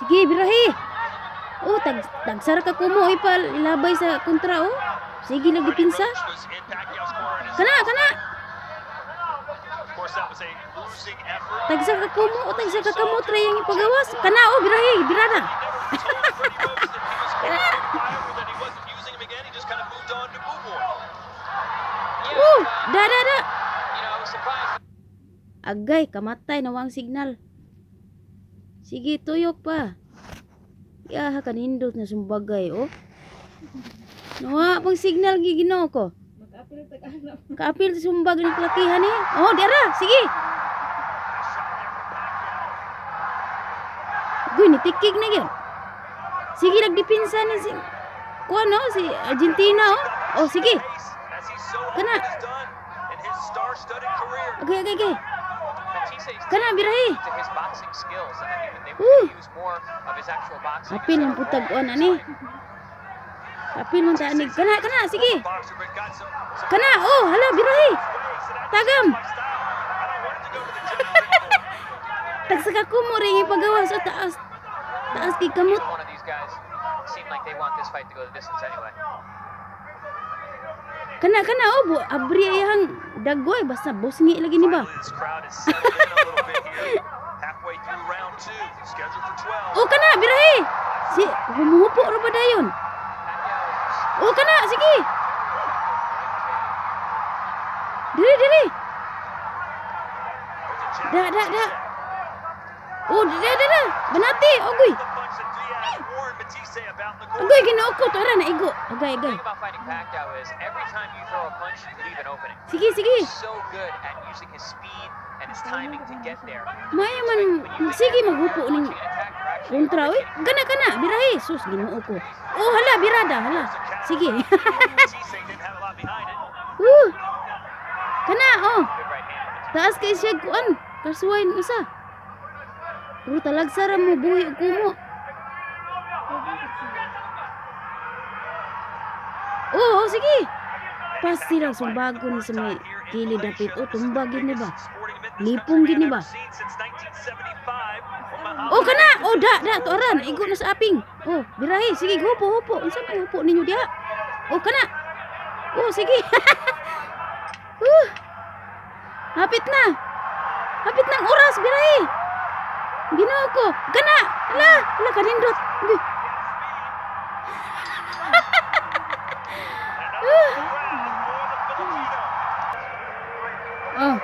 Sige, birahe. Oh, tagsara ka kumo ipa ilabay sa kontra oh. Sige lang Freddie dipinsa. Roach was in Pacquiao's corner in his Kana, kana. Of course, that was a losing effort. Tagsa ka kumo o tagsa ka kamot ra yang ipagawas. Kana oh, birahe, birada. He never told Freddie Roach that he was fireable, that he wasn't using him again. He just kind of moved on to Buboy. Yeah, Oh, da da da. I was surprised Agay, kamatay na wang signal. Sige, tuyok pa. Ya, kanindot na sumbagay, oh. Nawa, pang signal giginoo ko. Mag-apil tag-anap. Kaapil sa sumbag ni kalakihan ni. Oh, dara, sige. Nice shot there from Pacquiao. Guy, nitikig na gyud. Sige, nagdipinsa ni si kuan no, si Argentina oh. Oh, sige. Pace, as he so Kana. often has done in his star-studded career. Agay, agay, agay. Matisse's Kana birahe. to his boxing skills, and that they were Ooh. going to use more of his actual boxing Apil instead ang of putag rolling kuan his ani. fight. Apil man ta ani. Kana, kana, sige. Boxer, but got some Kana, oh, hala birahe. ways, and I just Tagam. my style. I don't want it to go to the judges anymore. Tagsa ka kumo rin yung pagawas o taas. Taas kay kamot. Neither one of these guys seem like they want this fight to go the distance anyway. Kana kana oh, bu abri ayang dagoy basta bosngi lagi ni ba. Finally, this crowd is settled in a little bit here. Halfway through round two, scheduled for 12. Oh kana birahe. Si humuhupo ra ba dayon? Pacquiao is Oh kana sige. Dili dili. There's a jab Da from da da. Matisse. Oh da da da. Banati ogoy. The punch that Diaz warned Matisse about in the corner. Agoy Ginoo ko to ra na igo. Agay The agay. thing about fighting Pacquiao is every time you throw a punch, you leave an opening. Sige sige. He's so good at using his speed and his timing to get there. Maayo man sige maghupo ning Launching an attack, you're actually kontra oy. Kana kana birahe. Sus Ginoo ko. Oh hala birada hala. There's a counter Sige. Matisse didn't have a lot behind it. Woo. Kana oh. Good right hand from Matisse. Taas kay siya kuan. Kasuwain usa. Pero talagsa ra mo buhi og kumo. Oo, oh, sige. Pasti lang sumbago ni sa may kilid dapit. Oh, tumba gid ni ba? Lipong gid ni ba? Oh, kana. Oh, da da tuaran. Igo na sa aping. Oh, birahe. Sige, hupo hupo. Unsa may hupo ninyo diha? Oh, kana. Oh, sige. Hapit na. Hapit ng oras, birahe. Ginoo ko. Kana. Ala, ala kanindot. Uy. Oh.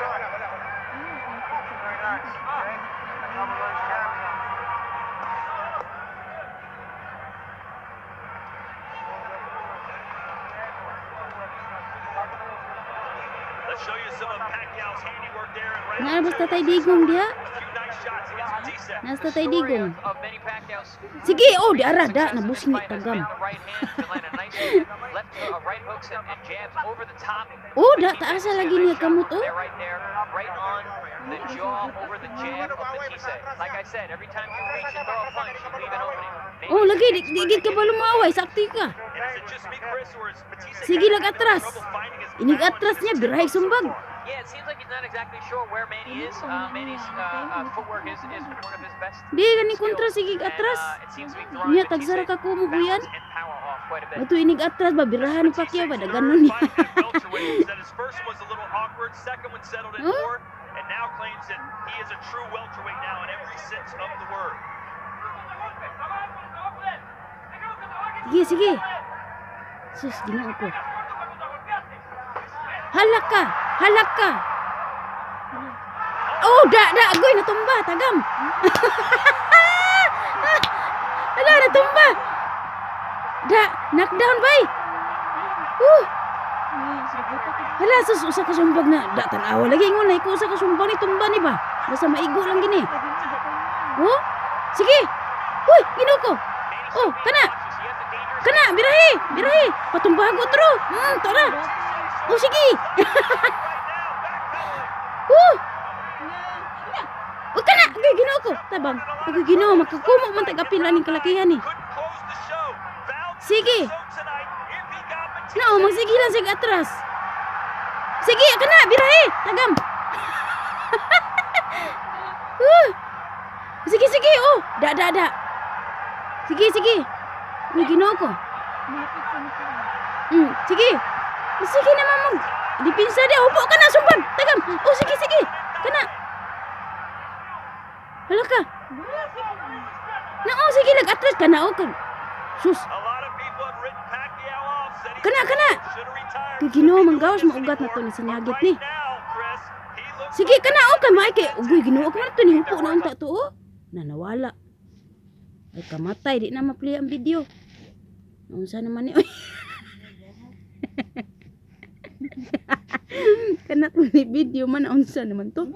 Let's show you some of Pacquiao's handiwork there in round Naa two. basta Tatay Digong diha. A few nice shots against Matisse. Nasa Tatay Story Digong. of Manny Pacquiao's Sige, oh, di ara da success in this nabusngi fight has tagam. been the right hand to land a nice left right hooks and jabs over the top. Oh, da taasa lagi niya kamot oh. They're right there, right on the jaw over the jab of Matisse. Like I said, every time you reach and throw a punch, you leave an opening. Maybe Oh, lagi di, he's di gid ka ba lumaway, sakti ka. And is it just me, Chris, or is Matisse Sige kind of lang having atras. trouble finding his Inig balance atras in niya, this birahe tempo so sumbag. far? Yeah, it seems like he's not exactly sure where Manny is. Manny's footwork is one of his best Di gani kontra skills. sige And, atras. it seems to be throwing Niya Matisse tagsara ka kumo kuyan. balance and power off quite a bit. Ato inig atras ba birahan ni Pacquiao ba Matisse's daganon third niya. fight at welterweight. Said his first one was a little awkward, second one settled in Huh? more, and now claims that he is a true welterweight now in every sense of the word. Sige, sige. Sus, Ginoo ko. Halak ka! Halak ka! Oh, da, da, agoy, natumba, tagam. Ala, natumba. Da, knockdown, bay. Hala, sus, usa ka sumbag na. Da, tanawa lagi. Ingon na, ikaw usa ka sumbag ni tumba ni ba? Basta maigo lang gini. Oh, sige. Uy, Ginoo ko. Oh, kana. Kana, birahe, birahe. Patumbago tro. Tara. Oh, sige. Oh, kana, agay Ginoo ko. Tabang. Agay Ginoo, makakumo man tag-apil aning kalakihan ni. Couldn't close the show. Vowed to Sige. do so tonight if he got Matisse. No, magsige lang sige atras. Sige, kana, birahe. Tagam. Sige, sige, oh. Da, da, da. Sige, sige. Uy, Ginoo ko. Sige. Sige naman mo. Dipinsa di. Upo ka na, sumbag. Tagam. Oh, sige, sige. Kana. Hala ka. Na, oh, sige, nag-atras ka na. Oh, ka. Sus. A lot of people have written Pacquiao off, said he's Kana, kana. should have retired. Kay Ginoo, manggawas, maugat na to ni sinyagit ni. Right now, Chris, he looks Sige, kana, oh, kay maay kay. Ugoy, Ginoo, ko na to ni hupo na unta to, oh. Na, nawala. Ay, kamatay. Di na ma-play ang video. Unsa naman ni? Kana to ni video man, unsa naman to?